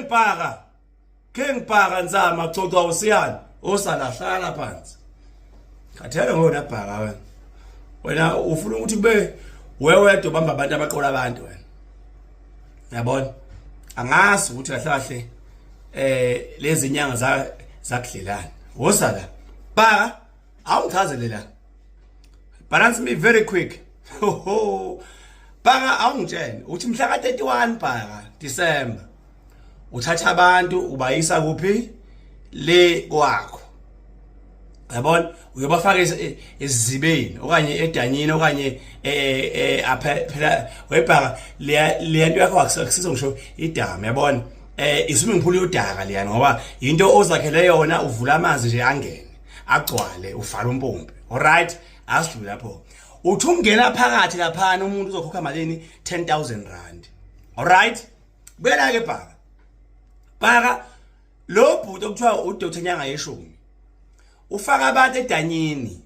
King Bhaka, King Bhaka Nzama coca usiyana osala hlala phansi. Khathele ngona Bhaka wena. Wena ufuna ukuthi kube wewedwa ubamba abantu abaqola abantu wena. Yabona? Angazi ukuthi kahle kahle lezi nyanga za zakudlelana. Woza la. Bhaka awungichazele la. Balance me very quick. Ho ho. Bhaka awungitshele uthi mhla ka 31 Bhaka December uthatha abantu ubayisa kuphi le kwakho. Yabona uyobafaka esizibeni okanye edanyini okanye apha phela webhaka le nto yakho akusizo ngisho idamu yabona iswimming pool yodaka leyana ngoba into ozakhele yona uvula amanzi nje angene agcwale uvala umpompi. Alright, asidlule lapho. Uthi ungena phakathi laphana umuntu uzokhokha malini? 10,000 rand. Alright, buyela ke Bhaka. Bhaka lo bhuti okuthiwa uDr Nyanga yeshumi ufaka abantu edanyini,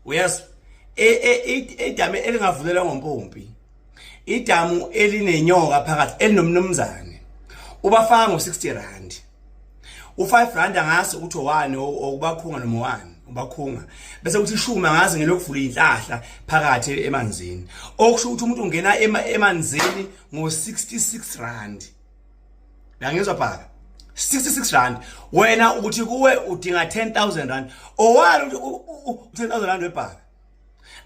uyezwa, edamu elingavulelwa ngompompi, idamu elinenyoka phakathi elinomnumzane, ubafaka ngo-60 rand. U-5 rand angazi ukuthi owani okubakhunga noma owani ubakhunga, bese kuthi ishumi angazi ngelokuvula inhlahla phakathi emanzini, okusho ukuthi umuntu ungena emanzini ngo-66 rand. Uyangizwa Bhaka? 66 rand. Wena ukuthi kuwe udinga 10,000 rand. Owani u-10,000 rand webhaka?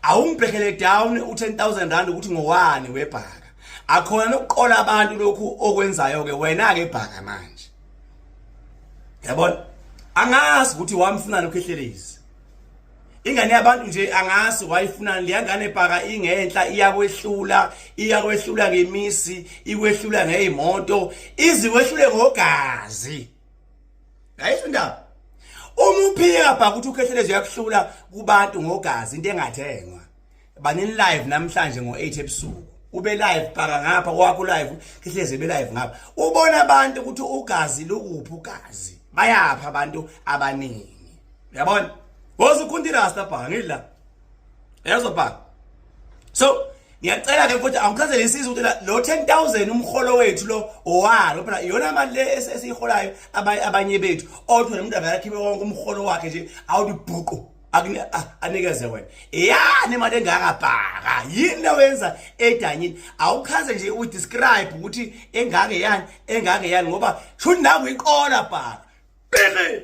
Awungibhekele down u-10,000 rand ukuthi ngowani webhaka. Akhona nokuqola abantu lokhu okwenzayo ke wena ke Bhaka manje. Yabona? Angazi ukuthi wamfuna lokho ehlelezi. Ingane yabantu nje angazi wayifunani leya ngane Bhaka, ingenhla iyakwehlula, iyakwehlula ngemisi, ikwehlula ngezimoto, iziwehlule ngogazi. Ayisho indaba. Uma uphika Bhaka ukuthi uKhehlelezi uyakuhlula kubantu ngogazi, into engathengwa. Banini live namhlanje ngo8 ebusuku. Ube live Bhaka ngapha kwakho live, Khehlelezi be live ngapha. Ubona abantu ukuthi ugazi lukuphi ugazi. Bayapha abantu abaningi. Uyabona? Woza ukhunti rasta Bhaka ngila. Yezwa Bhaka. So ngiyacela ke futhi awuchazele isizwe ukuthi lo 10,000 umholo wethu lo owalo phela iyona mali le esiyiholayo abanye bethu othi wena umuntu avela akhiphe wonke umholo wakhe nje awuthi bhuqu anikeze wena yani imali engaka Bhaka, yini le wenza edanyini? Awuchaze nje udescribe ukuthi engake yani, engake yani, ngoba shuthi naku iqola Bhaka. Bheke.